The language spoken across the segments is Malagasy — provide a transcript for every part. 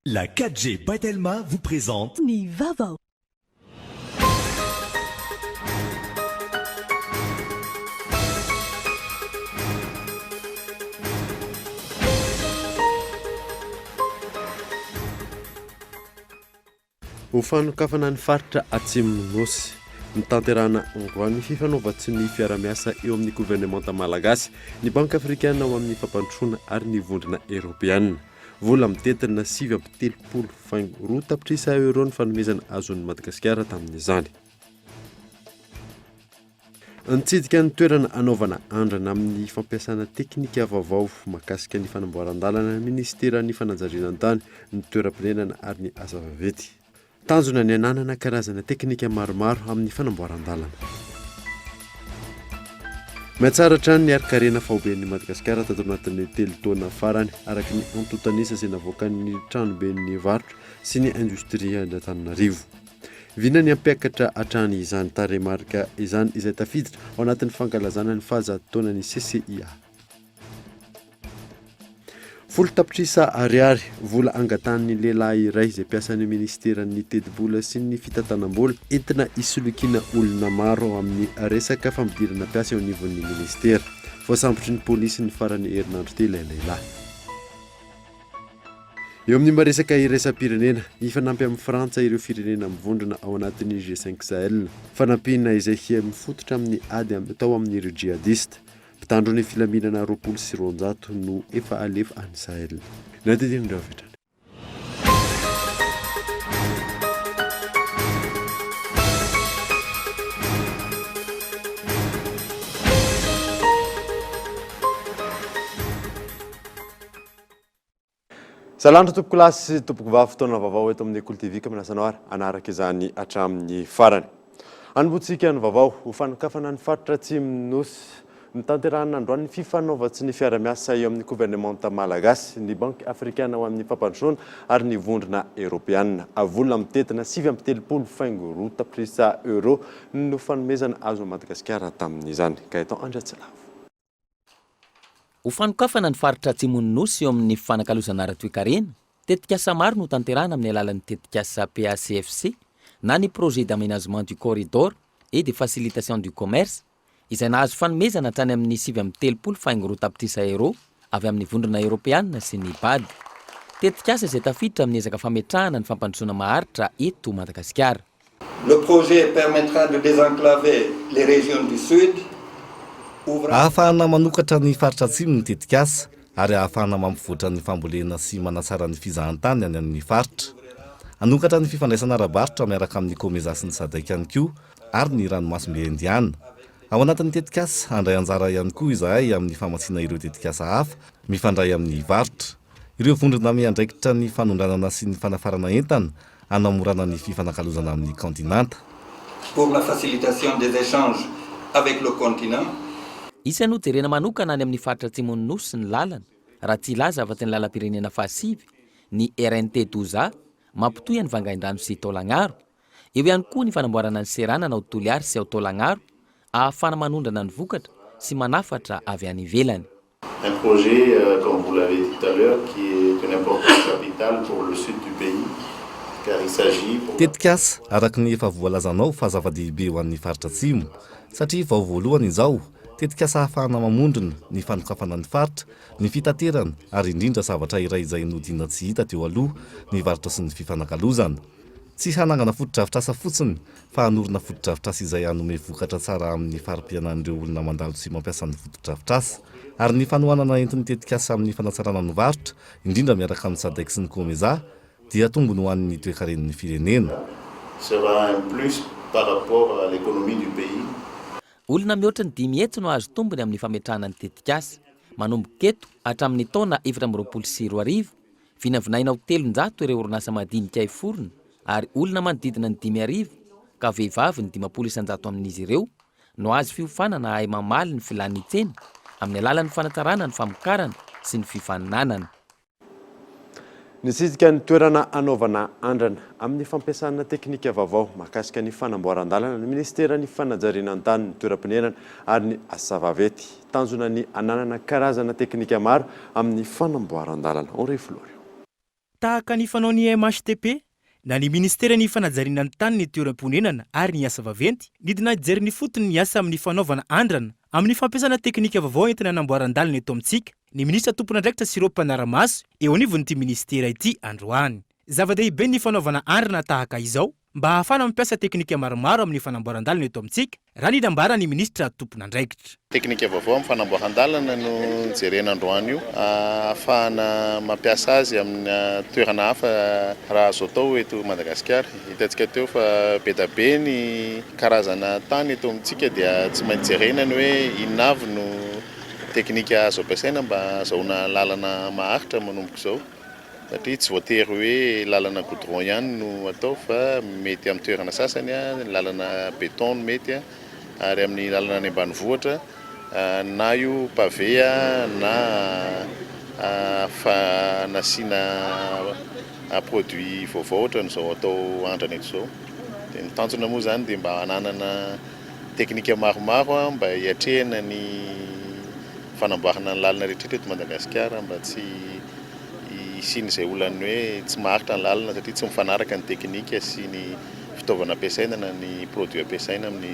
La 4G by Telma vous présente. Ny vaovao. Ho fanokafana ny faritra Atsimon'ny Nosy, notanterahana androany ny fifanaovan-tsonia fiara-miasa eo amin'ny governemanta malagasy, ny Banky afrikana ho amin'ny fampandrosoana ary ny Vondrona Eoropeana. Vola mitentina 39 faingo roa tapitrisa euros ny fanomezana azon'i Madagasikara tamin'izany. Nitsidika ny toerana anaovana andrana amin'ny fampiasana teknika vaovao mahakasika ny fanamboaran-dalana ny minisiteran'ny fanajariana ny tany, ny toeram-ponenana ary ny asa vaventy. Tanjona ny hananana karazana teknika maromaro amin'ny fanamboaran-dalana. Mihatsara hatrany ny harin-karena faoben'i Madagasikara tato anatin'ny telo taona farany, araka ny antontan'isa izay navoakan'ny tranoben'ny varotra sy ny indostria Antananarivo. Vina ny hampiakatra hatrany izany tarehimarika izany izay tafiditra ao anatin'ny fankalazana ny fahazato taonan'ny CCIA. Folo tapitrisa ariary, vola angatahan'ny lehilahy iray izay mpiasan'ny minisiteran'ny tetibola sy ny fitantanam-bola entina hisolokiana olona maro amin'ny resaka fampidirana mpiasa eo anivon'ny minisitera. Voasambotry ny polisy ny faran'ny herinandro teo ilay lehilahy. Eo amin'ny maresaka iraisam-pirenena, hifanampy amin'i Frantsa ireo firenena mivondrona ao anatin'ny G5 Sahel. Fanampiana izay mifototra amin'ny ady atao amin'ireo djihadista. Mpitandro ny filaminana 220 no efa alefa any Sahel. Nadidin'ireo avy hatrany. Salandro tompoko lahy sy tompoko vavy fotoana vaovao eto amin'ny Kolo TV ka manasa anao ary hanaraka izany hatramin'ny farany. Anombohantsika ny vaovao ho fanokafana ny faritra Atsimon'ny Nosy. Notanterahina androany ny fifanaovan-tsy ny fiara-miasa eo amin'ny governemanta malagasy, ny Banky afrikana ho amin'ny fampandrosoana ary ny Vondrona Eoropeana. Vola mitentina 39 faingo roa tapitrisa euro no fanomezana azon'i Madagasikara tamin'izany. Gaëtan Andriatsilavo. Ho fanokafana ny faritra Atsimon'ny Nosy eo amin'ny fifanakalozana ara-toekarena, tetikasa maro no tanterahina amin'ny alalan'ny tetikasa PACFC na ny Projet d'Aménagement du Corridor et de Facilitation du Commerce izay nahazo fanomezana hatrany amin'ny 39 faingo roa tapitrisa euro avy amin'ny Vondrona Eoropeana sy ny BAD. Tetikasa izay tafiditra amin'ny ezaka fametrahana ny fampandrosoana maharitra eto Madagasikara. Le projet permettra de désenclaver les régions du sud, ouvrant. Ahafahana manokatra ny faritra atsimo ny tetikasa ary ahafahana mampivoatra ny fambolena sy manatsara ny fizahantany any amin'ny faritra. Hanokatra ny fifandraisana ara-barotra miaraka amin'ny Comesa sy ny Sadec ihany koa ary ny ranomasimbe Indiana. Ao anatin'ny tetikasa, handray anjara ihany koa izahay amin'ny famatsiana ireo tetikasa hafa mifandray amin'ny varotra. Ireo vondrona miandraikitra ny fanondranana sy ny fanafarana entana hanamorana ny fifanakalozana amin'ny kaontinanta. Pour la facilitation des échanges avec le continent. Isan'ny hojerena manokana any amin'ny faritra Atsimon'ny Nosy ny lalana, raha tsy hilaza afa-tsy ny lalam-pirenena fahasivy, ny RNT 12 A, mampitohy an'i Vangaindrano sy Taolagnaro. Eo ihany koa ny fanamboarana ny seranana ao Toliary sy ao Taolagnaro, ahafahana manondrana ny vokatra sy manafatra avy any ivelany. Un projet, comme vous l'avez dit tout à l'heure, qui est d'une importance capitale pour le sud du pays, car il s'agit pour la. Tetikasa, araka ny efa voalazanao fa zava-dehibe ho an'ny faritra Atsimo, satria vao voalohany izao, tetikasa ahafahana mamondrona ny fanokafana ny faritra, ny fitaterana ary indrindra zavatra iray izay nodiana tsy hita teo aloha, ny varotra sy ny fifanakalozana. Tsy hanangana fotodrafitrasa fotsiny fa hanorina fotodrafitrasa izay hanome vokatra tsara amin'ny fari-piainan'ireo olona mandalo sy mampiasa ny fotodrafitrasa. Ary ny fanohanana entin'ny tetikasa amin'ny fanatsarana ny varotra, indrindra miaraka amin'ny Sadec sy ny Comesa, dia tombony ho an'ny toekaren'ny firenena. Sera un plus par rapport à l'économie du pays. Olona mihoatra ny 500 no hahazo tombony amin'ny fametrahana ny tetikasa. Manomboka eto hatramin'ny taona 2024, vinavinaina ho 300 ireo orinasa madinika hiforona ary olona manodidina ny 5000 ka vehivavy ny 50% amin'izy ireo no azo fiofanana hahay mamaly ny filan'ny tsena amin'ny alalan'ny fanatsarana ny famokarana sy ny fifaninanana. Nitsidika ny toerana anaovana andrana amin'ny fampiasana teknika vaovao mahakasika ny fanamboaran-dalana ny minisiteran'ny fanajariana ny tany, ny toeram-ponenana ary ny asa vaventy. Tanjona ny hananana karazana teknika maro amin'ny fanamboaran-dalana. Henri Florio. Tahaka ny fanaon'ny MHTP, na ny Ministeran'ny fanajariana ny tany ny toeram-ponenana ary ny asa vaventy, nidina hijery ny fotony ny asa amin'ny fanaovana andrana amin'ny fampiasana teknika vaovao entina hanamboaran-dalana eto amintsika ny minisitra tompon'andraikitra sy ireo mpanara-maso eo anivon'ity minisitera ity androany. Zava-dehibe ny fanaovana andrana tahaka izao mba hahafahana mampiasa teknika maromaro amin'ny fanamboaran-dalana eto amintsika, raha ny nambaran'ny minisitra tompon'andraikitra. Teknika vaovao amin'ny fanamboaran-dalana no jerena androany io, ahafahana mampiasa azy amina toerana hafa raha azo atao eto Madagasikara. Hitantsika teo fa be dia be ny karazana tany eto amintsika dia tsy maintsy jerena ny hoe inona avy no teknika azo ampiasaina mba hahazahoana lalana maharitra manomboka izao. Satria tsy voatery hoe lalana goudron ihany no atao fa mety amin'ny toerana sasany lalana béton no mety ary amin'ny lalana any ambanivohitra na io pavé na nasiana produit vaovao ohatran'izao atao andrana eto izao. Dia ny tanjona moa izany dia mba hananana teknika maromaro mba hiatrehana ny fanamboarana ny lalana rehetra eto Madagasikara mba tsy hisian'izay olan'ny hoe tsy maharitra ny lalana satria tsy mifanaraka ny teknika sy ny fitaovana ampiasaina na ny produit ampiasaina amin'ny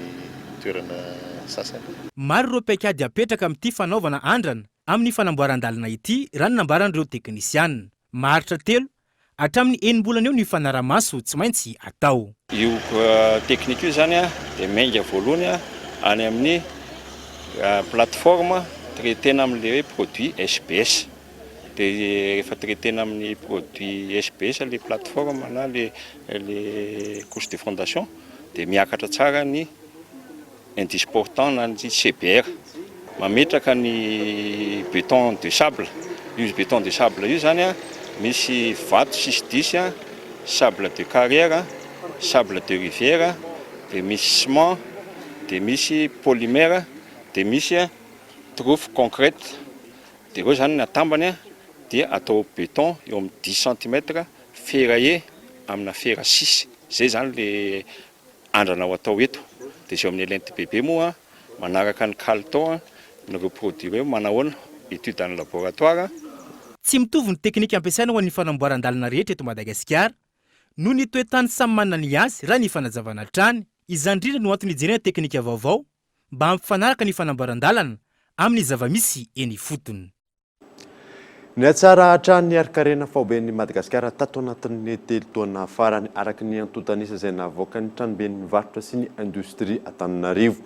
toerana sasany. Maro ireo paikady apetraka amin'ity fanaovana andrana amin'ny fanamboaran-dalana ity raha ny nambaran'ireo teknisiana. Maharitra telo hatramin'ny enim-bolana eo ny fanaraha-maso tsy maintsy atao. Io teknika io izany dia miainga voalohany any amin'ny plateforme traitena amin'ilay hoe produit SBS. Dia rehefa traitena amin'ny produit SBS ilay plateforme na ilay couche de fondation dia miakatra tsara ny indice portant na ny CBR. Mametraka ny béton de sable. Io béton de sable io izany misy vato six dix, sable de carrière, sable de rivière, dia misy ciment, dia misy polymère, dia misy truffe concrète. Dia ireo izany ny atambany dia atao béton eo amin'ny dix centimètres ferraillé amina fer six. Izay izany ilay andrana ho atao eto. Dia izay ao amin'ny LNTBB moa manaraka ny kalitao ireo produits ireo manahoana, étude en laboratoire. Tsy mitovy ny teknika ampiasaina ho an'ny fanamboaran-dalana rehetra eto Madagasikara noho ny toe-tany samy manana ny azy raha ny fanazavana hatrany. Izany indrindra no antony hijerena teknika vaovao mba hampifanaraka ny fanamboaran-dalana amin'ny zava-misy eny ifotony. Nihatsara hatrany ny harin-karena faoben'i Madagasikara tato anatin'ny telo taona farany, araka ny antontan'isa izay navoakan'ny Tranoben'ny Varotra sy ny Indostria Antananarivo.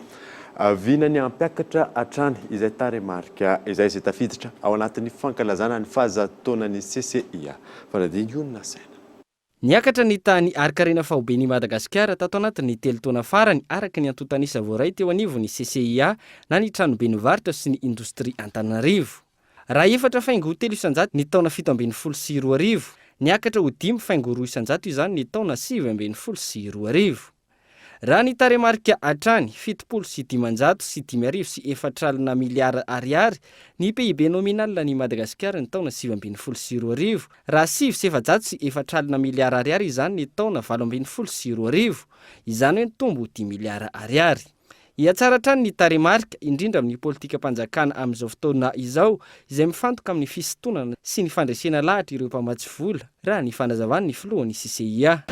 Vina ny hampiakatra hatrany izay tarehimarika izay, izay tafiditra ao anatin'ny fankalazana ny fahazato taonan'ny CCIA. Fanadingo nasaina. Niakatra ny tahan'ny harin-karena faoben'i Madagasikara tato anatin'ny telo taona farany, araka ny antontan'isa voaray teo anivon'ny CCIA na ny Tranoben'ny Varotra sy ny Indostria Antananarivo. Raha 4,3% ny taona 2017, niakatra ho 5,2% izany ny taona 2019. Raha ny tarehimarika hatrany, 570 miliara ariary ny PIB nominal an'i Madagasikara ny taona 2019, raha 409 miliara ariary izany ny taona 2018, izany hoe nitombo dimy miliara ariary. Hihatsara hatrany ny tarehimarika, indrindra amin'ny politikam-panjakana amin'izao fotoana izao, izay mifantoka amin'ny fisintonana sy ny fandresena lahatra ireo mpamatsy vola, raha ny fanazavan'ny filohan'ny CCIA.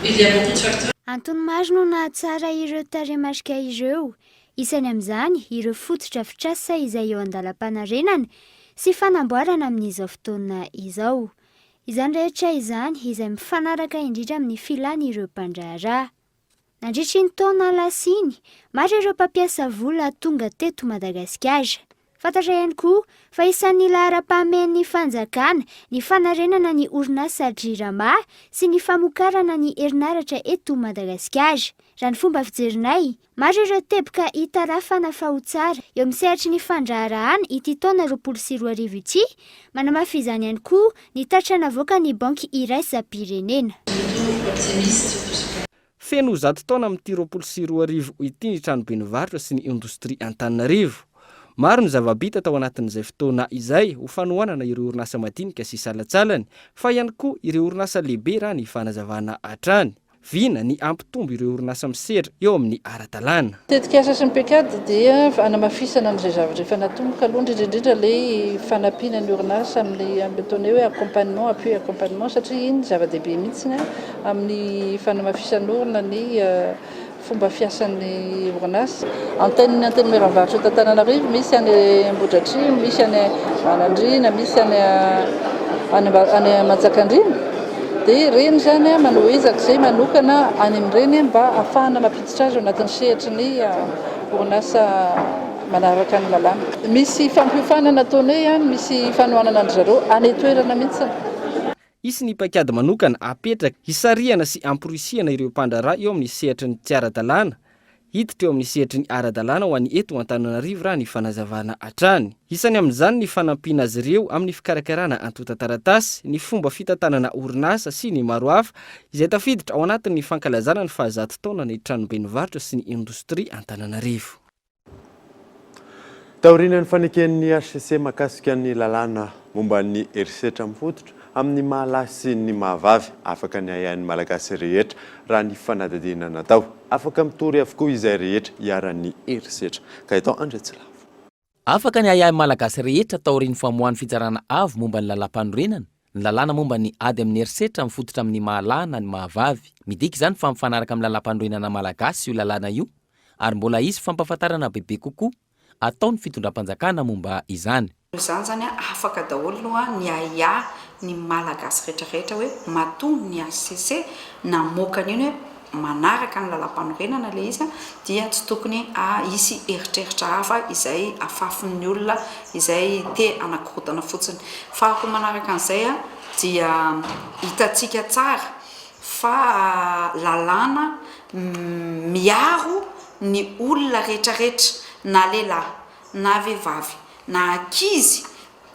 Antony maro no nahatsara ireo tarehimarika ireo, isany amin'izany ireo fotodrafitrasa izay eo an-dalam-panarenana sy fanamboarana amin'izao fotoana izao. Izany rehetra izany izay mifanaraka indrindra amin'ny filan'ireo mpandraharaha. Nandritra iny taona lasa iny, maro ireo mpampiasa vola tonga teto Madagasikara. Fantatra ihany koa fa isan'ny laharam-pahamehan'ny fanjakana ny fanarenana ny orinasa Jirama sy ny famokarana ny herinaratra eto Madagasikara. Raha ny fomba fijerinay, maro ireo teboka hitarafana fa ho tsara eo amin'ny sehatry ny fandraharahana ity taona 2020 ity, Manamafy izany ihany koa ny tatitra navoakan'ny Banky Iraisam-pirenena. Feno 100 taona amin'ity 2020 ity ny Tranoben'ny Varotra sy ny Indostria Antananarivo. Maro ny zava-bita tao anatin'izay fotoana izay ho fanohanana ireo orinasa madinika sy salantsalany fa ihany koa ireo orinasa lehibe raha ny fanazavana hatrany. Vina ny hampitombo ireo orinasa misehatra eo amin'ny ara-dalàna. Tetikasa sy ny paikady dia hanamafisana an'izay zavatra efa natomboka aloha, indrindra indrindra ilay fanampiana ny orinasa amin'ny ataonay hoe accompagnement, appui accompagnement satria iny zava-dehibe mihitsy amin'ny fanamafisan'orina ny fomba fiasan'ny orinasa. Antenne ny Antenimieran'ny varotra eto Antananarivo, misy any Ambohidratrimo, misy any Manandriana, misy any any Manjakandriana. Dia ireny izany manao ezaka izay manokana any amin'ireny mba hahafahana mampiditra azy ao anatin'ny sehatry ny orinasa manaraka ny lalàna. Misy fampiofanana ataonay any, misy fanohanana an-dry zareo any an-toerana mihitsy. Hisy ny paikady manokana apetraka hisarihana sy hamporisihana ireo mpandraharaha eo amin'ny sehatry ny tsy ara-dalàna hiditra eo amin'ny sehatry ny ara-dalàna ho an'ny eto Antananarivo raha ny fanazavana hatrany. Isany amin'izany ny fanampiana azy ireo amin'ny fikarakarana antontan-taratasy, ny fomba fitantanana orinasa sy ny maro hafa izay tafiditra ao anatin'ny fankalazana ny fahazato taonan'ny Tranoben'ny Varotra sy ny Indostria Antananarivo. Taorian'ny faneken'ny hcc mahakasika ny lalàna momba ny herisetra mifototra amin'ny maha lahy sy ny maha vavy, afaka ny ahiahin'ny Malagasy rehetra raha ny fanadihadiana natao. Afaka mitory avokoa izay rehetra iharan'ny herisetra. Gaëtan Andriatsilavo. Afaka ny ahiahin'ny Malagasy rehetra taorian'ny famoahan'ny Fitsarana Avo momba ny Lalàmpanorenana ny lalàna momba ny ady amin'ny herisetra mifototra amin'ny maha lahy na ny maha vavy. Midika izany fa mifanaraka amin'ny Lalàmpanorenana malagasy io lalàna io ary mbola hisy fampahafantarana bebe kokoa ataon'ny fitondram-panjakana momba izany. Noho izany izany afaka daholo aloha ny ahiahy ny Malagasy rehetra rehetra hoe matoa ny hcc namoaka an'iny hoe manaraka ny lalampanorenana ilay izy dia tsy tokony hisy eritreritra hafa izay afafin'ny olona izay te hanakorontana fotsiny. Faharoa manaraka an'izay dia hitantsika tsara fa lalàna miaro ny olona rehetrarehetra na lehilahy na vehivavy na ankizy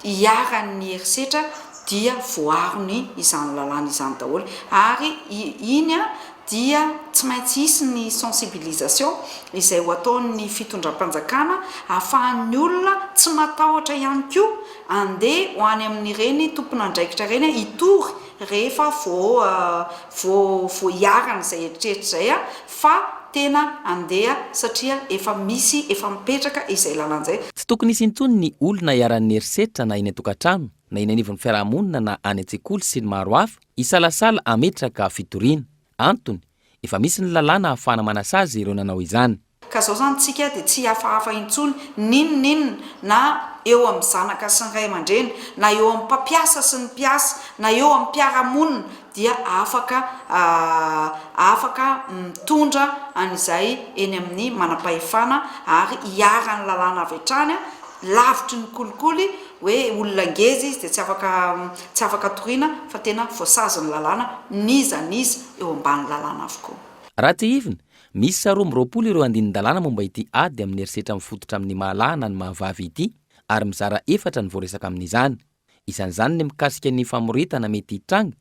iharan'ny herisetra dia voaarony izany lalàna izany daholo ary iny dia tsy maintsy hisy ny sensibilisation izay ho ataon'ny fitondram-panjakana ahafahan'ny olona tsy matahotra ihany koa andeha ho any amin'ireny tompon'andraikitra ireny hitory rehefa vao vao vao iharan'izay eritreritra izay fa tena andeha satria efa misy efa mipetraka izay lalàna izay. Tsy tokony hisy intsony ny olona iharan'ny herisetra na eny an-tokantrano na eny anivon'ny fiarahamonina na any an-tsekoly sy ny maro hafa hisalasala hametraka fitoriana. Antony, efa misy ny lalàna ahafahana manasazy ireo nanao izany. Ka zao zany tsika dia tsy hihafahafa intsony n'inon'inona na eo amin'ny zanaka sy ny ray aman-dreny na eo amin'ny mpampiasa sy ny mpiasa na eo amin'ny mpiara-monina dia afaka afaka mitondra an'izay eny amin'ny manam-pahefana ary iharan'ny lalàna avy hatrany lavitry ny kolikoly hoe olona ngeza izy dia tsy afaka tsy afaka toriana fa tena voasazin'ny lalàna n'iza n'iza eo ambany lalàna avokoa. Raha tsiahivina, Miisa 22 ireo andinin-dalàna momba ity ady amin'ny herisetra mifototra amin'ny maha lahy na ny maha vavy ity ary mizara efatra ny voaresaka amin'izany. Isan'izany ny mikasika ny famoretana mety hitranga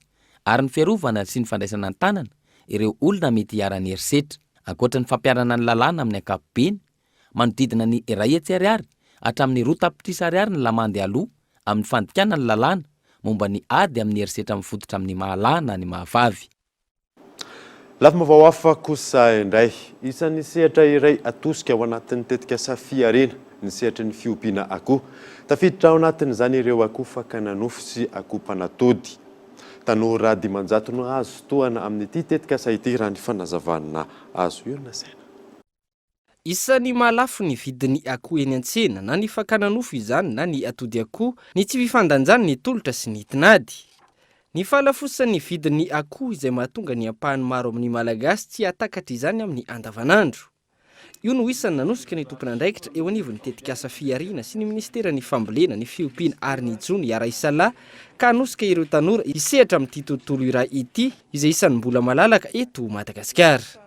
ary ny fiarovana sy ny fandraisana an-tanana ireo olona mety hiharan'ny herisetra. Ankoatra ny fampiharana ny lalàna amin'ny ankapobeny, manodidina ny 100 ariary hatramin'ny roa tapitrisa ariary ny lamandy aloa amin'ny fandikana ny lalàna momba ny ady amin'ny herisetra mifototra amin'ny maha lahy na ny maha vavy. Lafim-baovao hafa kosa indray. Isan'ny sehatra iray atosika ao anatin'ny tetikasa Fihariana ny sehatry ny fiompiana akoho. Tafiditra ao anatin'izany ireo akoho fakana nofo sy akoho mpanatody. Tanora 500 no hahazo tohana amin'ity tetikasa ity raha ny fanazavana azo. Io no nasaina. Isan'ny mahalafo ny vidin'ny akoho eny an-tsena, na ny fakana nofo izany na ny atody akoho, ny tsy fifandanjan'ny tolotra sy ny tinady. Ny fahalafosan'ny vidin'ny akoho izay mahatonga ny ampahany maro amin'ny Malagasy tsy hahatakatra izany amin'ny andavanandro. Io no isan'ny nanosika ny tompon'andraikitra eo anivon'ny tetikasa Fihariana sy ny minisiteran'ny Fambolena, ny Fiompiana ary ny Jono hiara-hisalahy ka hanosika ireo tanora hisehatra amin'ity tontolo iray ity izay isan'ny mbola malalaka eto Madagasikara.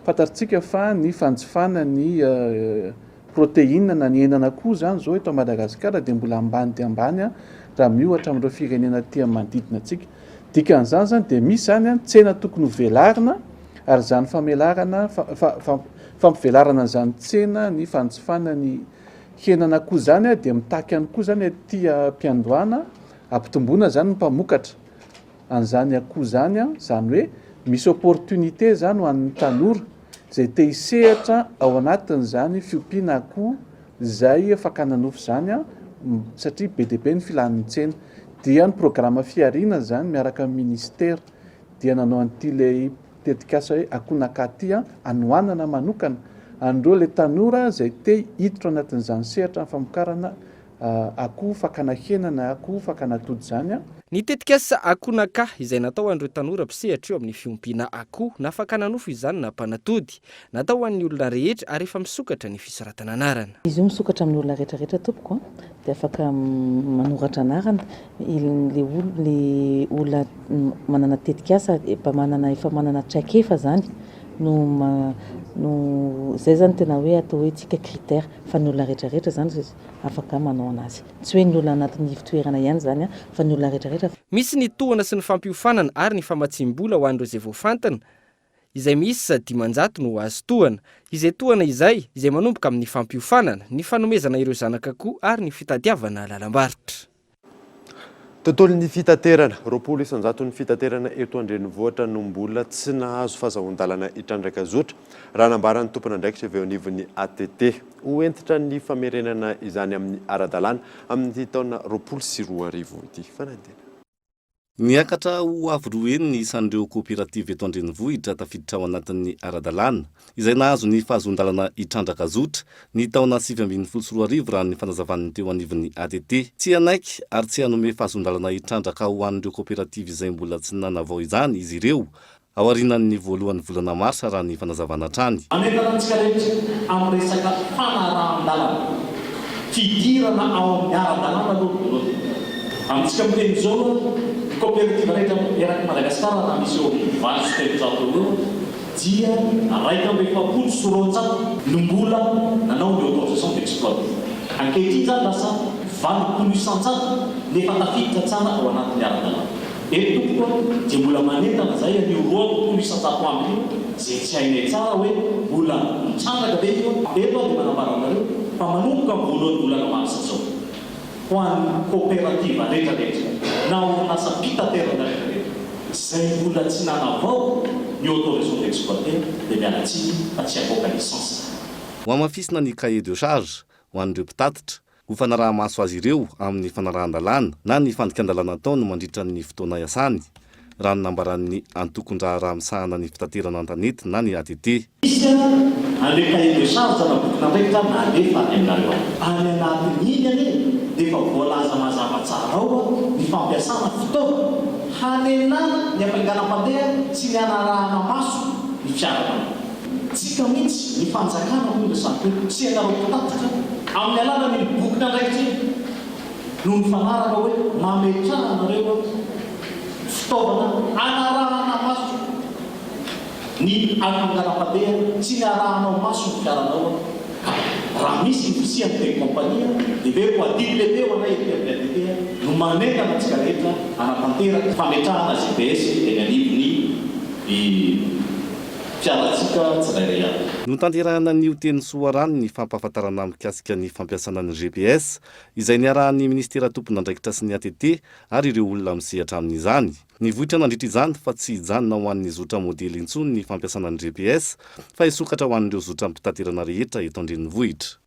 Fantatrtsika fa ny fanjifana ny protéine na ny henan'akoho izany izao eto Madagasikara dia mbola ambany dia ambany raha miohatra amin'ireo firenena aty amin'ny manodidina antsika. Dikan'izany izany dia misy izany tsena tokony ho velarina ary izany famelarana fampivelarana an'izany tsena ny fanjifana ny henan'akoho izany dia mitaky ihany koa izany aty am-piandohana hampitomboana izany ny mpamokatra. an'izany akoho izany an, izany hoe Misy opportunité izany ho an'ny tanora izay te hisehatra ao anatin'izany fiompiana akoho izay fakana nofo izany satria be dia be ny filan'ny tsena. Dia ny programa fihariana izany miaraka amin'ny ministera dia nanao an'ity ilay tetikasa hoe Akonaka ity hanohanana manokana an'ireo ilay tanora izay te hiditra ao anatin'izany sehatra ny famokarana akoho fakana hena na akoho fakana atody izany. Ny tetikasa Akonaka izay natao ho an'ireo tanora mpisehatra eo amin'ny fiompiana akoho na fakana nofo izany na mpanatody. Natao ho an'ny olona rehetra ary efa misokatra ny fisoratana anarana. Izy io misokatra amin'ny olona rehetra rehetra tompoko a, dia afaka manoratra anarana le le olona manana tetikasa efa manana efa manana traikefa zany no no zay zany tena hoe atao hoe tsika critère fa ny olona rehetra rehetra zany afaka manao anazy. Tsy hoe ny olona anatin'ny ivo-toerana ihany izany fa ny olona rehetra rehetra. Misy ny tohana sy ny fampiofanana ary ny famatsiam-bola ho an'ireo izay voafantina, izay miisa 500 no ho azo tohana. Izay tohana izay, izay manomboka amin'ny fampiofanana, ny fanomezana ireo zanak'akoho ary ny fitadiavana lalam-barotra. Tontolon'ny fitaterana, 20 isan-jaton'ny fitaterana eto an-drenivohitra no mbola tsy nahazo fazahoan-dalana hitrandraka zotra, raha nambaran'ny tompon'andraikitra avy eo anivon'ny ATT. Ho hentitra ny famerenana izany amin'ny ara-dalàna amin'ity taona 2020 ity. Fanadihadiana. Niakatra ho avo roa heny ny isan'ireo kaoperativa eto an-drenivohitra tafiditra ao anatin'ny ara-dalàna, izay nahazo ny fahazoan-dalana hitrandraka zotra, ny taona 2019 raha ny fanazavan'ny teo anivon'ny ATT. Tsy hanaiky ary tsy hanome fahazoan-dalana hitrandraka ho an'ireo kaoperativa izay mbola tsy nanavao izany izy ireo Aorianan'ny voalohan'ny volana marsa raha ny fanazavana hatrany. Manentana antsika rehetra amin'ny resaka fanarahan-dalana, fidirana ao amin'ny ara-dalàna aloha ny voalohany. Amintsika miteny izao ny kaoperativa rehetra erak'i Madagasikara raha misy eo amin'ny 308 eo ho eo dia 241 no mbola nanao ny autorisation d'exploiter. Ankehitriny izany lasa 80% no efa tafiditra tsara ao anatin'ny ara-dalàna. Eto tompoko a, dia mbola manentana zay an'io 20% ambiny io, zay tsy hainay tsara hoe mbola mitrandraka ve io a. Eto aho dia manambara aminareo fa manomboka amin'ny voalohan'ny volana marsa zao, ho an'ny coopérative rehetra rehetra na orinasam-pitaterana rehetra rehetra zay mbola tsy nanavao ny autorisation d'exploiter dia miala tsiny fa tsy havoaka licence. Hohamafisina ny cahier de charge ho an'ireo mpitatitra, Ho fanaraha-maso azy ireo amin'ny fanarahan-dalàna na ny fandikan-dalàna ataony mandritra ny fotoana iasany, raha ny nambaran'ny antokon-draharaha misahana ny fitaterana an-tanety na ny ATT. Misy an'ilay cahier de charge na bokin'andraikitra nalefa any aminareo any. Any anatin'iny anie dia efa voalaza mazava tsara ao ny fampiasana fitaovana hanenana ny hafainganam-pandeha sy ny hanarahana maso ny fiaranao. Tsika mihitsy, ny fanjakana hoy resako eto, tsy ianareo mpitatitra, amin'ny alalan'iny bokin'andraikitra iny no nifanaraka hoe mametraha anareo fitaovana anarahana maso ny anganam-pandeha sy ny arahanao maso ny fiaranao ka raha misy ny fisian'ny teny compagnie dia heveriko adidy lehibe ho anay ety amin'ny ADT no manentana antsika rehetra hanatanteraka fametrahana GPS eny anivon'ny Fiarantsika tsirairay avy. Notanterahina anio teny Soarano ny fampahafantarana mikasika ny fampiasana ny GPS, izay niarahan'ny minisitera tompon'andraikitra sy ny ATT ary ireo olona misehatra amin'izany. Nivoitra nandritra izany fa tsy hijanona ho an'ny zotra modely intsony ny fampiasana ny GPS fa hisokatra ho an'ireo zotram-pitaterana rehetra eto an-drenivohitra.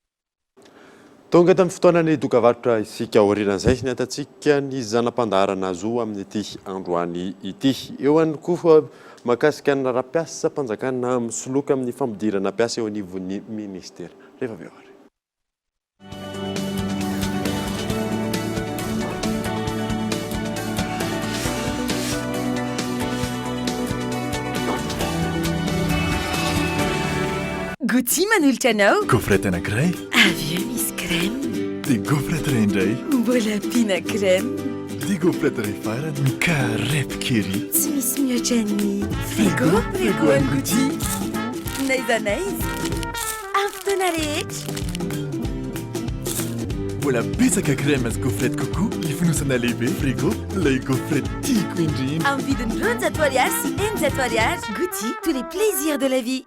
Tonga tamin'ny fotoanan'ny dokavarotra isika aorianan'izay niatantsika ny zana-pandaharana zo amin'ity androany ity. Eo ihany koa mahakasika ny raharaham-piasam-panjakana misoloky amin'ny fampidirana mpiasa eo anivon'ny minisitera. Rehefa avy eo ary. Gouty manolotra anao. Gaufrette anankiray. Avy eo misy crème. Dia gaufrette iray indray. Mbola ampiana crème. Dia gaufrette iray farany. Mikarepoka ery. Tsy misy mihoatra ny frigo. Frigo an'i Gouty. N'aiza n'aiza. Amin'ny fotoana rehetra. Mbola betsaka crème sy gaufrette kokoa ny fonosana lehibe. Frigo, ilay gaufrette tiako indrindra. Amin'ny vidiny 200 ariary sy 600 ariary. Gouty, tous les plaisirs de la vie.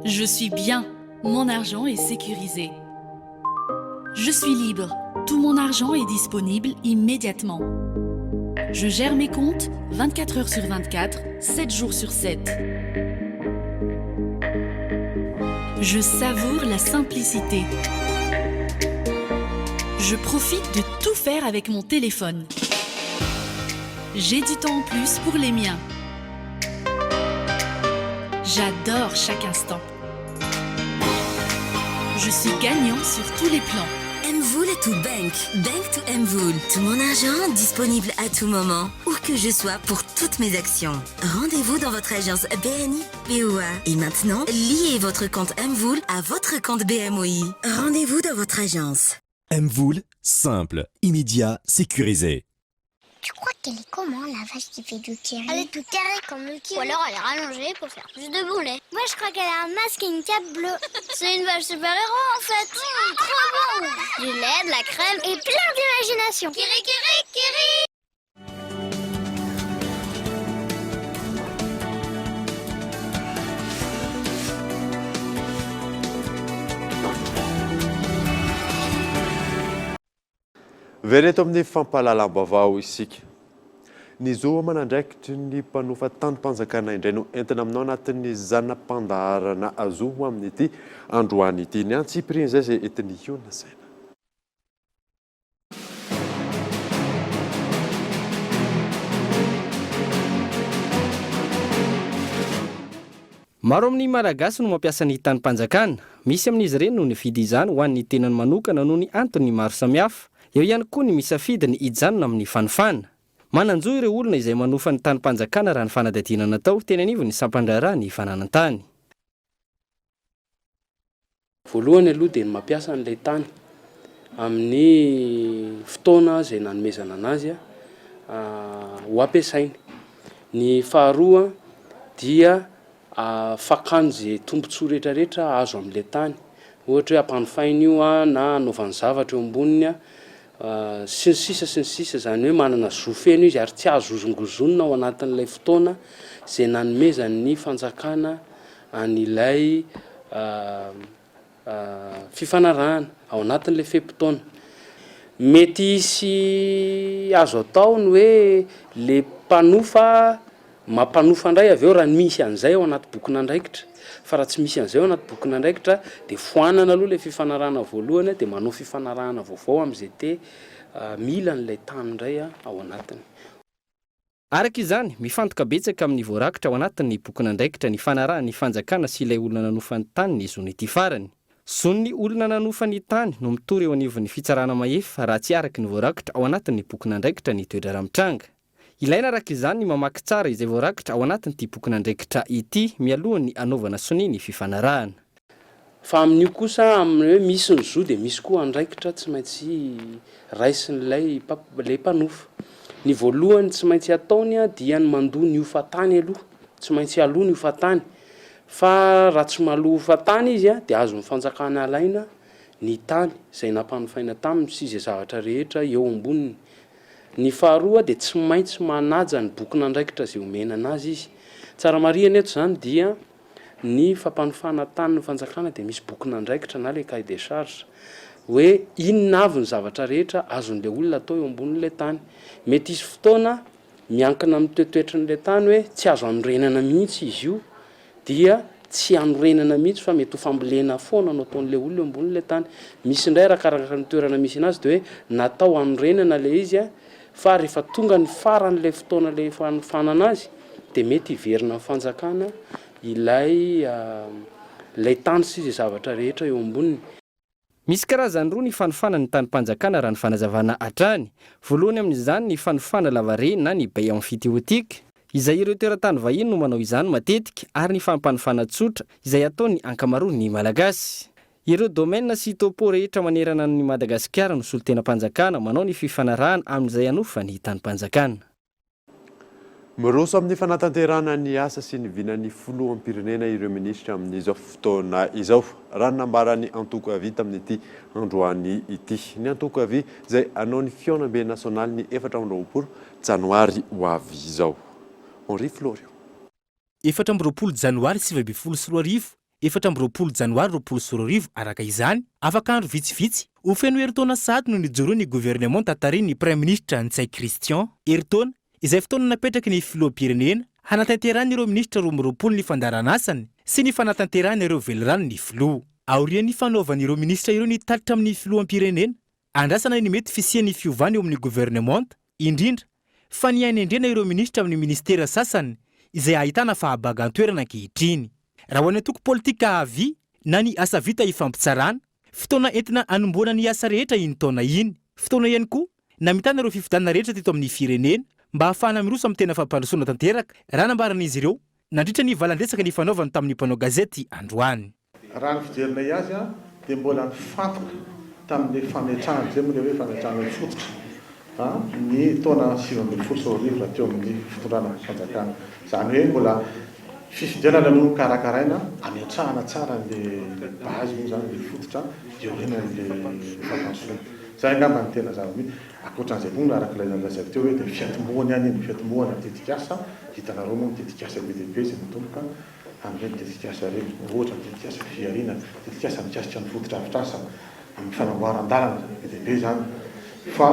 Je suis bien, mon argent est sécurisé. Je suis libre, tout mon argent est disponible immédiatement. Je gère mes comptes 24 heures sur 24, 7 jours sur 7. Je savoure la simplicité. Je profite de tout faire avec mon téléphone. J'ai du temps en plus pour les miens. J'adore chaque instant. Je suis gagnant sur tous les plans. MVola to Bank. Bank to MVola. Tout mon argent disponible à tout moment, où que je sois pour toutes mes actions. Rendez-vous dans votre agence BNI, BOA. Et maintenant, liez votre compte MVola à votre compte BMOI. Rendez-vous dans votre agence. MVola, simple, immédiat, sécurisé. Tu crois qu'elle est comment la vache qui fait du kiri? Elle est tout carrée comme le kiri. Ou alors elle est rallongée pour faire plus de bon lait. Moi je crois qu'elle a un masque et une cape bleue. C'est une vache super-héros en fait. Mmh, trop bon! Du lait, de la crème et plein d'imagination. Kiri kiri kiri! Very eto amin'ny fampahalalam-baovao isika. Ny zo aman'andraikitry ny mpanofa tanim-panjakana indray no entina aminao anatin'ny zana-pandaharana zo ho amin'ity androany ity. Ny antsipirian'izay izay entin'i Hiona Saina. Maro amin'ny Malagasy no mampiasa ny tanim-panjakana. Misy amin'izy ireny no nifidy izany ho an'ny tenany manokana noho ny antony maro samihafa. Eo ihany koa ny misafidy ny hijanona amin'ny fanofana. Manan-jo ireo olona izay manofa ny tanim-panjakana raha ny fanadihadiana natao teny anivon'ny sampan-draharaha ny fananan-tany. Voalohany aloha dia ny mampiasa an'ilay tany amin'ny fotoana izay nanomezana anazy ho ampiasainy. Ny faharoa dia fakany izay tombontsoa rehetrarehetra azo amin'ilay tany, ohatra hoe ampanofainy io na anaovany zavatra eo amboniny sy ny sisa sy ny sisa, izany hoe manana zo feno izy ary tsy azo hozongozonina ao anatin'ilay fotoana izay nanomezan'ny fanjakana an'ilay fifanarahana ao anatin'ilay fe-potoana. Mety hisy azo atao ny hoe le mpanofa mampanofa indray avy eo raha misy an'izay ao anaty bokin'andraikitra, fa raha tsy misy an'izay ao anaty bokin'andraikitra dia foanana aloha ilay fifanarahana voalohany dia manao fifanarahana vaovao amin'izay te mila an'ilay tany indray ao anatiny. Araka izany, mifantoka betsaka amin'ny voarakitra ao anatin'ny bokin'andraikitra nifanarahan'ny fanjakana sy ilay olona nanofa ny tany ny zon'ity farany. Zon'ny olona nanofa ny tany no mitory eo anivon'ny fitsarana mahefa raha tsy araka ny voarakitra ao anatin'ny bokin'andraikitra ny toe-draharaha mitranga. Ilaina araka izany ny mamaky tsara izay voarakitra ao anatin'ity bokin'andraikitra ity mialohan'ny hanaovana sonia ny fifanarahana. Fa amin'io kosa amin'ny hoe misy ny zo dia misy koa andraikitra tsy maintsy raisin'ilay ilay mpanofa. Ny voalohany tsy maintsy ataony dia ny mandoa ny hofan-tany aloha, tsy maintsy aloa ny hofan-tany. Fa raha tsy maloa hofan-tany izy dia azon'ny fanjakana alaina ny tany izay nampanofaina taminy sy izay zavatra rehetra eo amboniny. Ny faharoa dia tsy maintsy manaja ny bokin'andraikitra izay omena anazy izy. Tsara marihana eto izany dia Ny fampanofana tany ny fanjakana dia misy bokin'andraikitra na le cahier des charges hoe inona avy ny zavatra rehetra azon'ilay olona atao eo ambonin'ilay tany. Mety hisy fotoana miankina amin'ny toetoetrin'ilay tany hoe tsy azo anorenana mihitsy izy io dia tsy anorenana mihitsy fa mety ho fambolena foana no ataon'ilay olona eo ambonin'ilay tany. Misy indray arakaraka ny toerana misy anazy dia hoe natao hanorenana ilay izy fa rehefa tonga ny faran'ilay fotoana ilay fanofanana azy dia mety hiverina amin'ny fanjakana ilay ilay tany sy izay zavatra rehetra eo amboniny. Misy karazany roa ny fanofana ny tanim-panjakana raha ny fanazavana hatrany. Voalohany amin'izany ny fanofana lavareny na ny bail emphytéotique, izay ireo teratany vahiny no manao izany matetika, ary ny fampanofana tsotra, izay ataon'ny ankamaroan'ny Malagasy. Ireo domaine sy topo rehetra manerana an'i Madagasikara no solontenam-panjakana manao ny fifanarahana amin'izay hanofa ny tanim-panjakana. Miroso amin'ny fanatanterahana ny asa sy ny vinan'ny filoham-pirenena ireo minisitra amin'izao fotoana izao, raha ny nambaran'ny antoko Avi tamin'ity androany ity. Ny antoko Avi izay hanao ny fihaonambe nasionaly ny 24 janoary ho avy izao. Henri Florian. 24 janoary 2019, 24 janoary 2020 Araka izany, afaka andro vitsivitsy, ho feno herintaona sahady no nijoroan'ny governemanta tarihin'ny Praiminisitra Ntsay Christian. Herintaona. izay fotoana napetraky ny filoham-pirenena hanatanterahan'ireo minisitra 22 ny fandaharanasany sy ny fanatanterahana ireo veliranon'ny filoha. Aorian'ny fanaovan'ireo minisitra ireo ny tatitra amin'ny filoham-pirenena, andrasana ny mety fisian'ny fiovana eo amin'ny governemanta, indrindra fa ny hanendrena ireo minisitra amin'ny minisitera sasany izay ahitana fahabagan-toerana ankehitriny. Raha ho an'ny antoko politika avi na ny asa vita ifampitsarana, fotoana entina hanombohana ny asa rehetra iny taona iny. Fotoana ihany koa namitana ireo fifidianana rehetra teto amin'ny firenena mba hahafahana miroso amin'ny tena fampandrosoana tanteraka, raha nambaran'izy ireo nandritra ny valan-dresaka nifanaovany tamin'ny mpanao gazety androany. Raha ny fijerinay azy dia mbola nifantoka tamin'ilay fametrahana, izay moa ilay hoe fametrahana ny fototra, ny taona 2019 raha teo amin'ny fitondrana fanjakana. Izany hoe mbola fifidianana no karakaraina hametrahana tsara an'ilay base moa izany, ilay fototra iorenan'ilay fampandrosoana. Izay angamba no tena zava-misy. Ankoatran'izay koa moa araka ilay nolazaiko teo hoe dia fiatombohany ihany iny, fiatombohana tetikasa, hitanareo moa ny tetikasa be dia be izay natomboka amin'ireny tetikasa ireny, ohatra ny tetikasa fihariana, tetikasa mikasika ny fotodrafitrasa, amin'ny fanamboaran-dalana, be dia be izany fa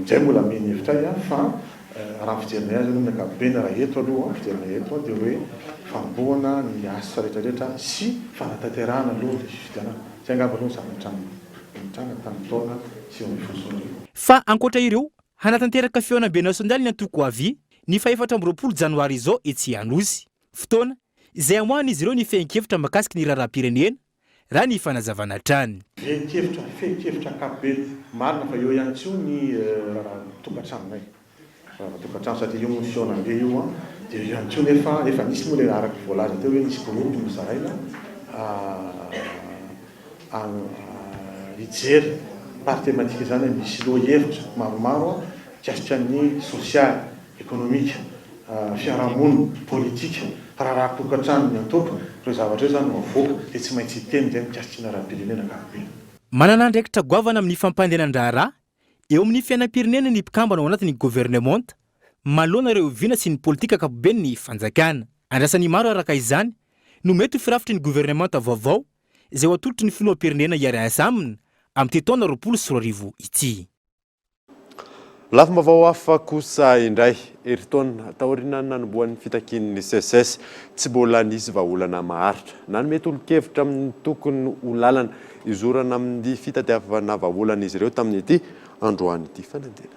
izay mbola mino hevitray fa raha ny fijerinay azy aloha amin'ny ankapobeny raha eto aloha, fijerinay eto dia hoe fanombohana ny asa rehetra rehetra sy fanatanterahana aloha ilay fifidianana, izay angamba aloha ny zavatra nitranga tamin'ny taona 2019. Fa ankoatra ireo, hanatanteraka fihaonambe nasionaly ny antoko avi ny fahefatra amby 20 janoary izao etsy Anosy. Fotoana izay hamoahan'izy ireo ny fehin-kevitra mahakasika ny raharaham-pirenena, raha ny fanazavana hatrany. Fehin-kevitra, fehin-kevitra ankapobeny. Marina fa eo ihany koa ny raharaha tokantranonay. Raharaha tokantrano satria io moa ny fihaonambe io an. Dia eo ihany koa nefa efa nisy moa ilay araka ny voalaza teo hoe nisy groupe nozaraina hijery par thématique izany hoe misy lohahevitra maromaro mikasika ny sosialy, ekonomika, fiarahamonina, politika, raharaha-tokantrano ny antoko, ireo zavatra ireo izany no avoaka dia tsy maintsy hiteny izay mikasika ny raharaham-pirenena ankapobeny. Manana andraikitra goavana amin'ny fampandehanan-draharaha eo amin'ny fiainam-pirenena ny mpikambana ao anatin'ny governemanta manoloana ireo vina sy ny politika ankapoben'ny fanjakana. Andrasan'ny maro araka izany no mety ho firafitry ny governemanta vaovao izay ho atolotry ny filoham-pirenena hiara-hiasa aminy amin'ity taona 2020 ity. Lafim-baovao hafa kosa indray, herintaona taorian'ny nanombohan'ny fitakian'ny SECES, tsy mbola nisy vahaolana maharitra. Nanome tolo-kevitra amin'ny tokony ho lalana hizorana amin'ny fitadiavana vahaolana izy ireo tamin'ity androany ity. Fanendena.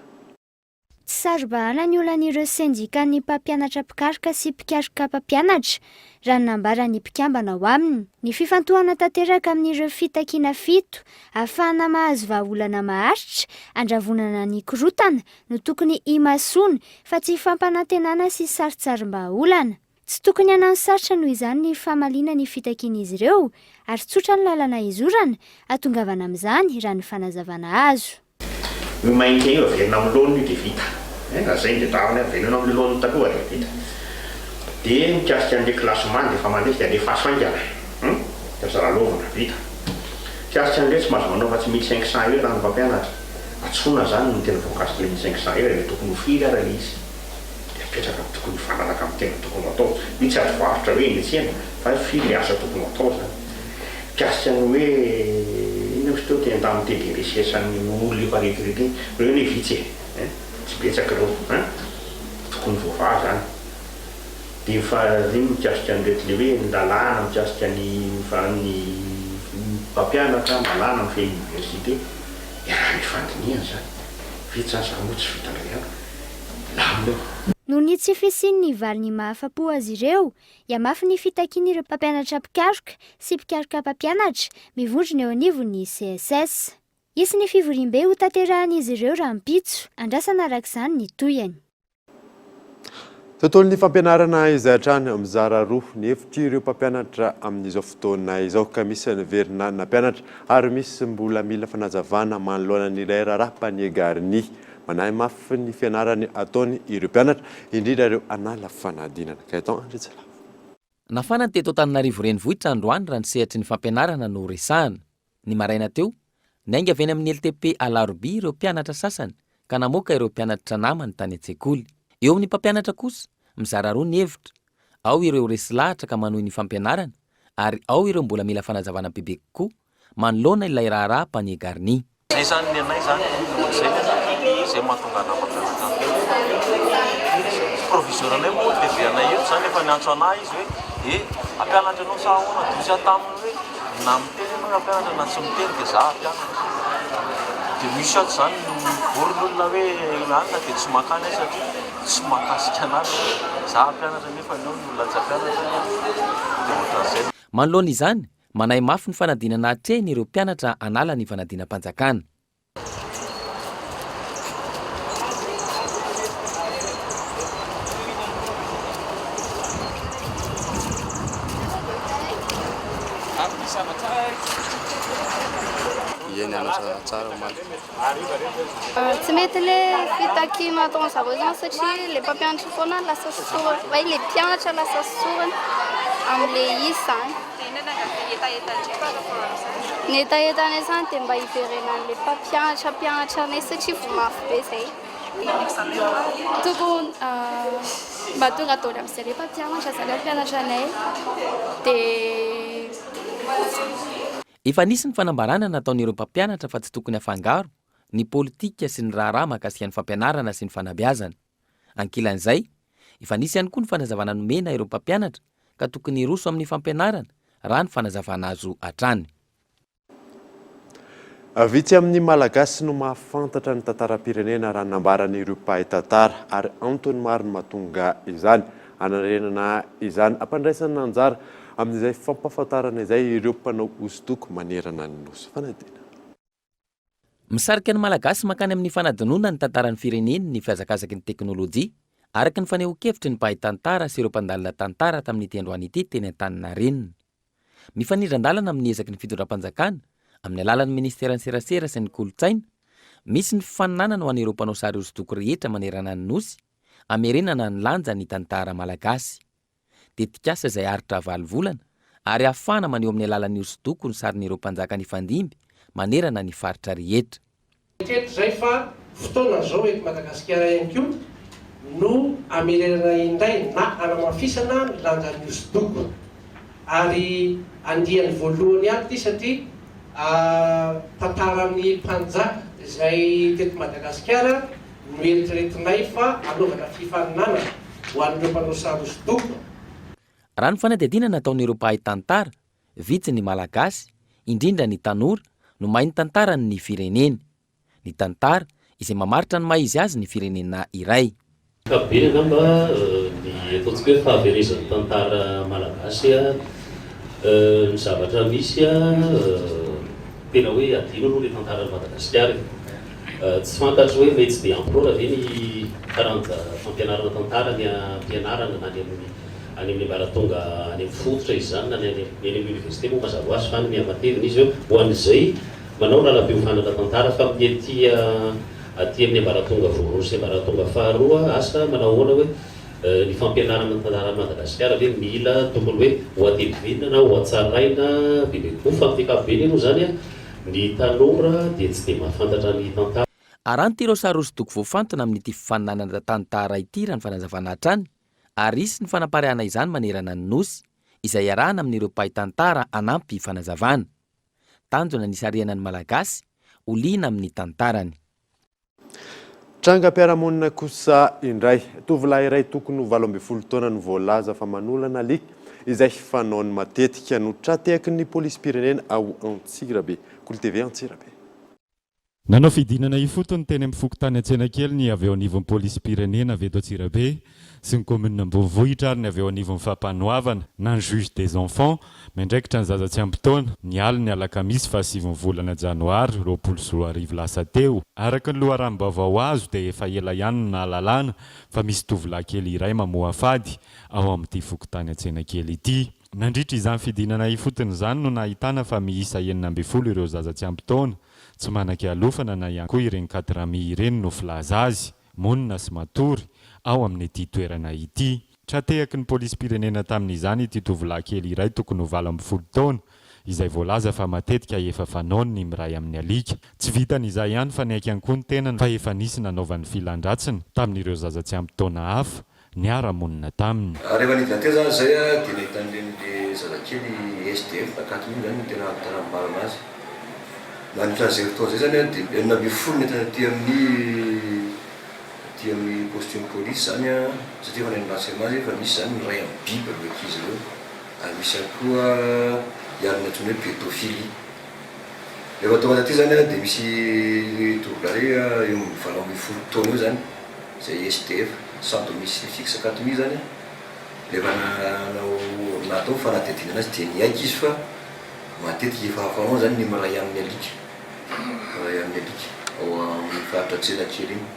Tsy saro-bahana ny olan'ireo sendikan'ny mpampianatra mpikaroka sy mpikaroka mpampianatra, raha ny nambaran'ny mpikambana ao aminy. Ny fifantohana tanteraka amin'ireo fitakiana fito ahafahana mahazo vahaolana maharitra handravonana ny korontana no tokony himasoana fa tsy fampanantenana sy sarintsarim-bahaolana. Tsy tokony hanano sarotra noho izany ny famaliana ny fitakian'izy ireo ary tsotra ny lalana hizorana hahatongavana amin'izany raha ny fanazavana azo. Io mainty io averina amin'ny laoniny io dia vita eh, raha zay no tadiavina averina amin'ny laoniny taloha dia vita. Dia mikasika an'ilay classement dia efa mandresy dia alefaso haingana hum, dia aza lalaovina, vita. Mikasika an'ilay tsy mahazo manao afa-tsy 1500 heures ny mpampianatra, antsoina zany ny tena voakasika ilay 1500 heures dia tokony ho firy ara ilay izy? Dia apetraka ny tokony hifanaraka amin'ny tena tokony ho atao. Io tsy ady varotra hoe eny an-tsena fa hoe firy ilay asa tokony ho atao zany. Mikasika ny hoe inona moa izy teo teny tamin'ny TD recherche an'ny olona efa recruter, ireo anie vitsy e, hein, tsy betsaka ireo hein, tokony voavaha zany. Dia fa iny mikasika an'ireto le hoe ny lalàna mikasika ny ny mpampianatra, ny lalàna mifehy ny université, iarahana ifandinihana zany, vita zany, za moa tsy vita indray andro, milamina eo. Noho ny tsy fisian'ny valiny mahafa-po azy ireo Hihamafy ny fitakian'ireo mpampianatra mpikaroka sy mpikaroka mpampianatra mivondrona eo anivon'ny CSS. Hisy ny fivoriambe hotanterahan'izy ireo rahampitso. Andrasana araka izany ny tohiny. Tontolon'ny fampianarana izay hatrany mizara roa ny hevitr'ireo mpampianatra amin'izao fotoana izao ka misy niverina nampianatra ary misy mbola mila fanazavana manoloana an'ilay raharaha panier garni. Manahy mafy ny fianarany ataony ireo mpianatra, indrindra ireo hanala fanadinana. Gaëtan Andriantsilavo. Nafana ny teto Antananarivo Renivohitra androany raha ny sehatry ny fampianarana no resahana. Ny maraina teo, niainga avy eny amin'ny LTP Alarobia ireo mpianatra sasany ka namoaka ireo mpianatra namany tany an-tsekoly. Eo amin'ny mpampianatra kosa, mizara roa ny hevitra, ao ireo resy lahatra ka manohy ny fampianarana ary ao ireo mbola mila fanazavana bebe kokoa manoloana ilay raharaha panier garni. Zay zany ny anay zany, ohatr'izay ny anay. Izay mahatonga anah mampianatra an'ireo. Proviseur anay moa DG anay eto izany efa niantso anah izy hoe e hampianatra anao sa ahoana dia hoy aho taminy hoe na miteny ianao hampianatra na tsy miteny dia za hampianatra. Dia misy ato izany mivory ny olona hoe anona dia tsy mankany aho satria tsy mahakasika anah ilay hoe za hampianatra nefa ny ao ny olona tsy hampianatra dia ohatran'izay. Manoloana izany, manahy mafy ny fanadinana atrehiny ireo mpianatra hanala ny fanadinam-panjakana. Ie, nianatra tsara omaly. Tsy mety le fitakiana ataon'ny zareo zany satria le mpampianatra foana lasa sorana, hoe le mpianatra lasa sorana amin'le izy zany. Dia inona no hetahetan-dry par rapport amin'izany? Ny hetahetanay zany dia mba hiverenan'le mpampianatra hampianatra anay satria voa mafy be zay. Tokony mba tonga daholo amin'izay le mpampianatra zany hampianatra anay dia. Efa nisy ny fanambarana nataon'ireo mpampianatra fa tsy tokony hafangaro ny politika sy ny raharaha mahakasika ny fampianarana sy ny fanabeazana. Ankilan'izay, efa nisy ihany koa ny fanazavana nomena ireo mpampianatra ka tokony hiroso amin'ny fampianarana raha ny fanazavana azo hatrany. Vitsy amin'ny Malagasy no mahafantatra ny tantaram-pirenena raha ny nambaran'ireo mpahay tantara ary antony maro no mahatonga izany. Hanarenana izany, hampandraisana anjara amin'izay fampahafantarana izay ireo mpanao hosodoko manerana ny Nosy. Fanadinana. Misarika ny Malagasy mankany amin'ny fanadinoana ny tantaran'ny fireneny ny fihazakazaky ny teknolojia, araka ny fanehoan-kevitry ny mpahay tantara sy ireo mpandalina tantara tamin'ity androany ity teny Antaninarenina. Mifanindran-dalana amin'ny ezaky ny fitondram-panjakana, amin'ny alalan'ny minisiteran'ny serasera sy ny kolontsaina, misy ny fifaninanana ho an'ireo mpanao sary hosodoko rehetra manerana ny Nosy, hamerenana ny lanja ny tantara malagasy. Tetikasa izay haharitra valo volana ary ahafahana maneho amin'ny alalan'ny hosodoko ny sarin'ireo mpanjaka nifandimby manerana ny faritra rehetra. Eritrereto izay fa fotoana izao eto Madagasikara ihany koa no hamerenana indray na hanamafisana ny lanjan'ny hosodoko. Ary andiany voalohany ihany ity satria tantaran'ny mpanjaka izay teto Madagasikara Noeritreretinay fa hanaovana fifaninanana ho an'ireo mpanao sary hosodoko. Raha ny fanadihadiana nataon'ireo mpahay tantara, vitsy ny Malagasy, indrindra ny tanora, no mahay ny tantaran'ny fireneny. Ny tantara, izay mamaritra ny maha izy azy ny firenena iray. Ankapobeny angamba ny ataontsika hoe fahaverezan'ny tantara malagasy, ny zavatra misy tena hoe adino aloha ilay tantaran'i Madagasikara e. Tsy fantatro hoe mety tsy dia ampy loatra ve ny taranja fampianarana tantara any am-pianarana na any amin'ny any amin'ny ambaratonga any amin'ny fototra izany na ny any ny any amin'ny université moa mazava ho azy fa any miha-matevina izy eo ho an'izay manao lalam-piofanana tantara fa amin'ny aty aty amin'ny ambaratonga voalohany sy ambaratonga faharoa asa manao ahoana hoe ny fampianarana ny tantaran'i Madagasikara ve mila tokony hoe ho atevenina na ho hatsaraina bebe kokoa fa amin'ny ankapobeny aloha izany Ny tanora dia tsy dia mahafantatra ny tantara. Aranty ireo sary hosodoko voafantina amin'ity fifaninanana tantara ity raha ny fanazavana hatrany ary hisy ny fanapariahana izany manerana ny Nosy izay iarahana amin'ireo mpahay tantara hanampy fanazavana. Tanjona ny hisarihana ny Malagasy ho liana amin'ny tantarany. Trangam-piarahamonina kosa indray. Tovolahy iray tokony ho 18 taona no voalaza fa manolana alika, izay fanaony matetika no tra-tehaky ny polisim-pirenena ao Antsirabe. Kolo TV Antsirabe. Nanao fidinana ifotony teny amin'ny fokontany Antsenakely ny avy eo anivon'ny polisim-pirenena avy eto Antsirabe sy ny kaominina ambonivohitra ary ny avy eo anivon'ny fampanoavana na ny juge des enfants Miandraikitra ny zaza tsy ampy taona, ny alin'ny alakamisy fahasivin'ny volana janoary 2020 lasa teo. Araka ny loharanom-baovao azo dia efa ela ihany no nahalalana fa misy tovolahy kely iray mamoafady ao amin'ity fokontany Antsenakely ity. Nandritra izany fidinana ifotony izany no nahitana fa miisa 16 ireo zaza tsy ampy taona, tsy manan-kialofana na ihany koa ireny katrami ireny no filaza azy, monina sy matory ao amin'ity toerana ity. Tra-tehaky ny polisim-pirenena tamin'izany ity tovolahy kely iray tokony ho 18 taona, izay voalaza fa matetika efa fanaony ny miray amin'ny alika. Tsy vitan'izay ihany fa niaiky ihany koa ny tenany fa efa nisy nanaovany filan-dratsiny tamin'ireo zaza tsy ampy taona hafa niara-monina taminy. Rehefa nidina teo zany zay dia nahita an'ireny le zazakely SDF Ankatso iny zany no tena tena marina azy. Nandritra an'izay fotoana izay zany dia 16 no entana aty amin'ny. Aty amin'ny costume police zany an, satria efa nahay renseignement zay fa misy zany miray amin'ny biby ireo ankizy ireo ary misy ihany koa iharan'ny antsoina hoe pédophilie. Rehefa tonga taty zany an dia misy tovolahy eo amin'ny 18 taona eo zany izay SDF, sans domicile fixe Katmi zany an, rehefa nanao natao ny fanadihadiana anazy dia niaiky izy fa matetika efa hafanao zany ny miray amin'ny alika. Iray amin'ny alika ao amin'ny faritra Antsenakely iny.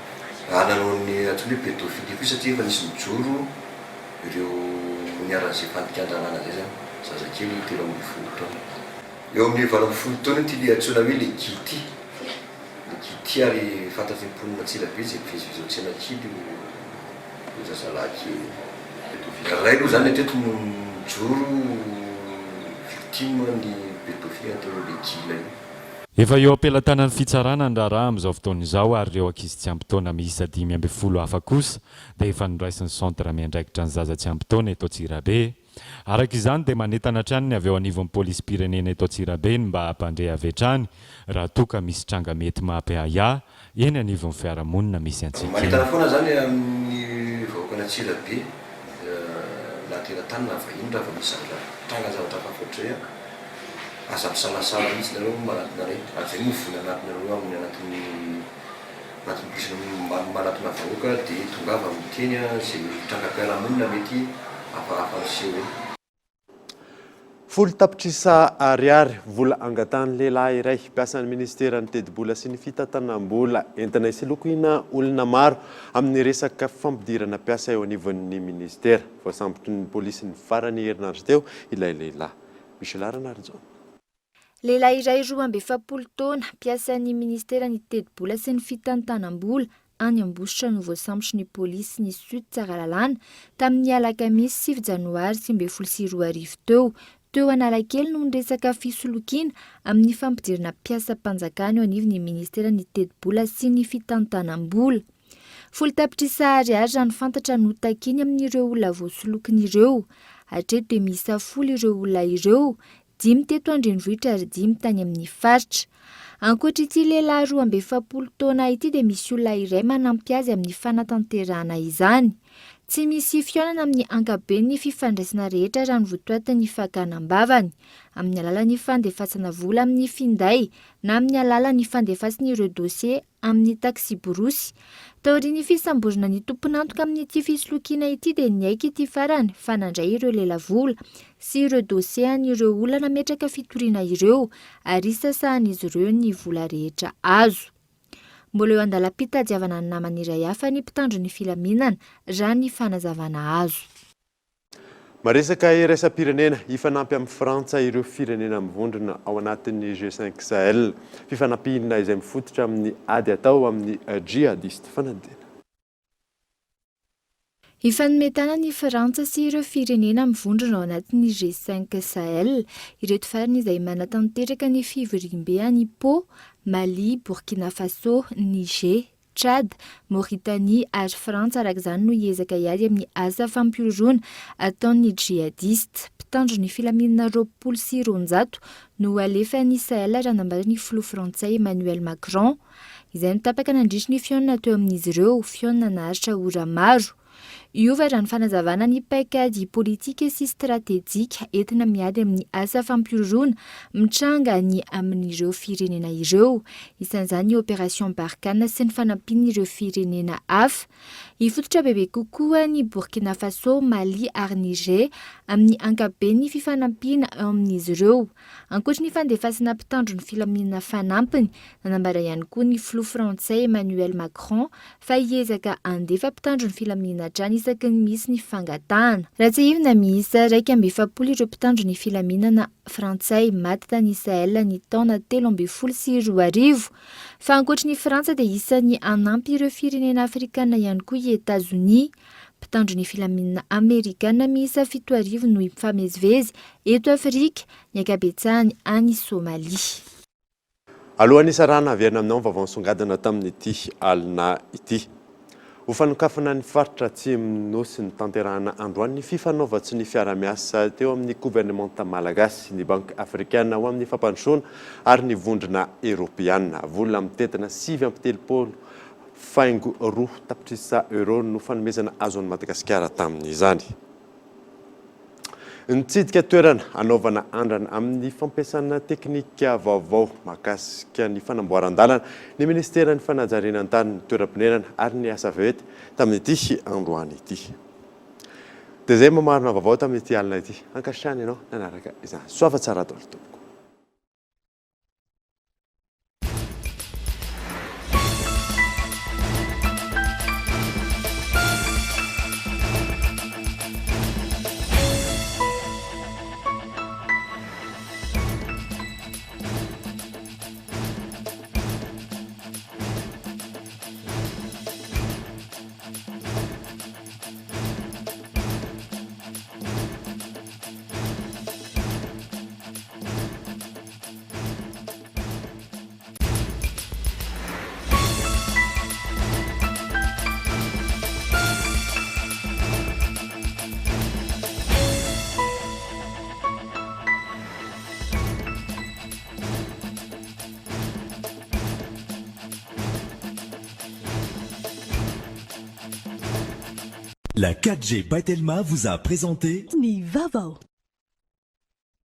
Ary nanao ny antsoina hoe pédophilie koa izy satria efa nisy nijoro ireo niharan'izay fandikan-dalàna izay izany, zazakely 13 taona. Eo amin'ny 18 taona ity ilay antsoina hoe le Guy ity. Le Guy ity ary fantatry ny mponina Antsirabe izay mivezivezy ao Antsenakely io io zazalahy kely io. Pédophilie. Iray aloha izany hatreto no nijoro victime ny pédophilie atao hoe le Guy ilay io. Efa eo am-pelatanan'ny fitsarana ny raharaha amin'izao fotoana izao ary ireo ankizy tsy ampy taona miisa 15 hafa kosa dia efa noraisin'ny centre miandraikitra ny zaza tsy ampy taona eto Antsirabe. Araka izany dia manentana hatrany ny avy eo anivon'ny polisim-pirenena eto Antsirabe ny mba hampandre avy hatrany raha toa ka misy tranga mety mampiahiahy eny anivon'ny fiarahamonina misy antsika eny. Manentana foana izany amin'ny vahoakan'Antsirabe na teratany na vahiny raha vao misy zavatra tranga zavatra hafahafa ohatr'izay an, aza misalasala mihitsy nareo manatona anay, ary izay moa vola anatinareo amin'ny anatin'ny anatin'ny polisy manatona vahoaka dia tongava miteny izay trangam-piarahamonina mety hafahafa miseho eny. Folo tapitrisa ariary, vola angatahan'ny lehilahy iray mpiasan'ny minisiteran'ny tetibola sy ny fitantanam-bola entina hisolokiana olona maro amin'ny resaka fampidirana mpiasa eo anivon'ny minisitera. Voasambotry ny polisy ny faran'ny herinandro teo ilay lehilahy. Michela Ranarijaona. Lehilahy iray 42 taona, mpiasan'ny minisiteran'ny tetibola sy ny fitantanam-bola any Ambositra no voasambotry ny polisy ny Sud Tsaralalàna tamin'ny alakamisy sivy janoary 2019 teo, teo Analakely noho ny resaka fisolokiana amin'ny fampidirana mpiasam-panjakana eo anivon'ny minisiteran'ny tetibola sy ny fitantanam-bola. Folo tapitrisa ariary raha ny fantatra no takiany amin'ireo olona voasolokiny ireo. Hatreto dia miisa folo ireo olona ireo, dimy teto an-drenivohitra ary dimy tany amin'ny faritra. Ankoatra ity lehilahy 42 taona ity dia misy olona iray manampy azy amin'ny fanatanterahana izany. Tsy misy fihaonana amin'ny ankapobeny ny fifandraisana rehetra raha ny votoatin'ny fakana am-bavany. Amin'ny alalan'ny fandefasana vola amin'ny finday na amin'ny alalan'ny fandefasana ireo dosie amin'ny taksiborosy. Taorian'ny fisamborana ny tompon'antoka amin'ity fisolokiana ity dia niaiky ity farany fa nandray ireo lelavola sy ireo dosie an'ireo olona nametraka fitoriana ireo ary sasahan'izy ireo ny vola rehetra azo. Mbola eo an-dalam-pitadiavana ny namany iray hafa ny mpitandro ny filaminana raha ny fanazavana azo. Maresaka iraisam-pirenena, hifanampy amin'i Frantsa ireo firenena mivondrona ao anatin'ny G cinq Sahel. Fifanampiana izay mifototra amin'ny ady atao amin'ny djihadiste. Fanadihadiana. Hifanome tanana i Frantsa sy ireo firenena mivondrona ao anatin'ny G cinq Sahel. Ireto farany izay manatanteraka ny fivoriambe any Pau, Mali, Burkina Faso, Niger. Tchad, Mauritanie ary Frantsa araka izany no hiezaka hiady amin'ny asa fampihorohoroana ataon'ny djihadistes. Mpitandro ny filaminana 220 no ho alefa any Sahel raha nambaran'ny filoha frantsay Emmanuel Macron. Izay no tapaka nandritry ny fihaonana teo amin'izy ireo, fihaonana naharitra ora maro. Hiova raha ny fanazavana ny paikady politika sy stratejika entina miady amin'ny asa fampihorohoroana mitranga any amin'ireo firenena ireo. Isan'izany ny Opération Barkhane sy ny fanampian'ireo firenena hafa. Hifototra bebe kokoa ny Burkina Faso, Mali ary Niger amin'ny ankapobeny ny fifanampiana eo amin'izy ireo. Ankoatry ny fandefasana mpitandro ny filaminana fanampiny, nanambara ihany koa ny filoha frantsay Emmanuel Macron fa hiezaka handefa mpitandro ny filaminana hatrany isaky ny misy ny fangatahana. Raha tsiahivina, miisa 41 ireo mpitandro ny filaminana frantsay maty tany Sahel ny taona 2013. Fa ankoatry ny Frantsa dia isan'ny hanampy ireo firenena afrikana ihany koa i Etazonia. Mpitandro ny filaminana amerikana miisa 7000 no hifamezivezy eto Afrika, ny ankabetsahany any Somalia. Alohan'ny hisarahana haverina aminao ny vaovao nisongadina tamin'ity alina ity. Ho fanokafana ny faritra atsimon'ny Nosy notanterahana androany ny fifanaovan-tsonia fiara-miasa teo amin'ny governemanta malagasy, ny Banky afrikana ho amin'ny fampandrosoana ary ny Vondrona eropeana. Vola mitentina 39. faingo roa tapitrisa euros no fanomezana azo an'i Madagasikara tamin'izany. Nitsidika toerana hanaovana andrana amin'ny fampiasana teknika vaovao mahakasika ny fanamboaran-dalana ny minisiteran'ny fanajariana ny tany, ny toeram-ponenana ary ny asa vaventy tamin'ity androany ity. Dia izay mamarina vaovao tamin'ity alina ity. Ankasitrahana ianao nanaraka izany. Soava tsara daholo tompoko. La 4G by Telma vous a présenté Ny vaovao.